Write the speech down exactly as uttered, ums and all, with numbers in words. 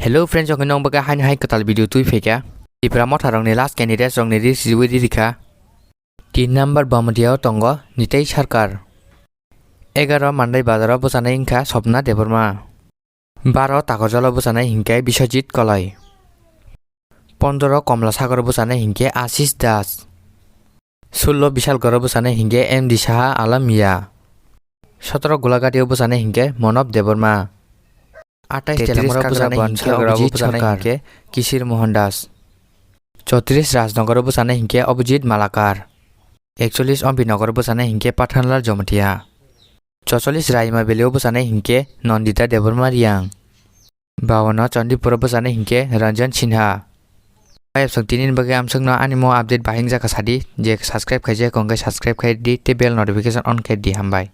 Hello friends, jokhe nong bagwi haini hai kwtal video twi phaikha. Tipra motha rokni last candidate rokni list riwi rikha. Tin number Bamatia o tongo Nitei Sarkar. Egaro Mandai Bazar o bwchanai wngkha Swapna Debbarma. Baro Takarjala o bwchanai hinkhe Biswajit Kolai. Pondro Komla Sagar o bwchanai hinkhe Ashish Das. Sullo Bishalgarh o bwchanai hinkhe M D Saha Alam Mia. Sotro Golaghati o bwchanai hinkhe Manob Debbarma. Atais Telamara o bwchanai hinkhe Abhijit Sarkar, hinkhe Kishir Mohan Das. Chotris Rajnagar o bwchanai hinkhe Abhijit Malakar. Ekcholish Ambinagar o bwchanai hinkhe Pathanlal Jamatia. Chotolish Raima Valley o bwchanai hinkhe Nandita Debbarma Riang. Bawano Chandipur o bwchanai hinkhe Ranjan Sinha. Ayapsok tini bagwi amsokno ani mo update bahai wngjakha sadi, je subscribe khaijak wngkhe subscribe khai di tei bell notification on khai di, hambai.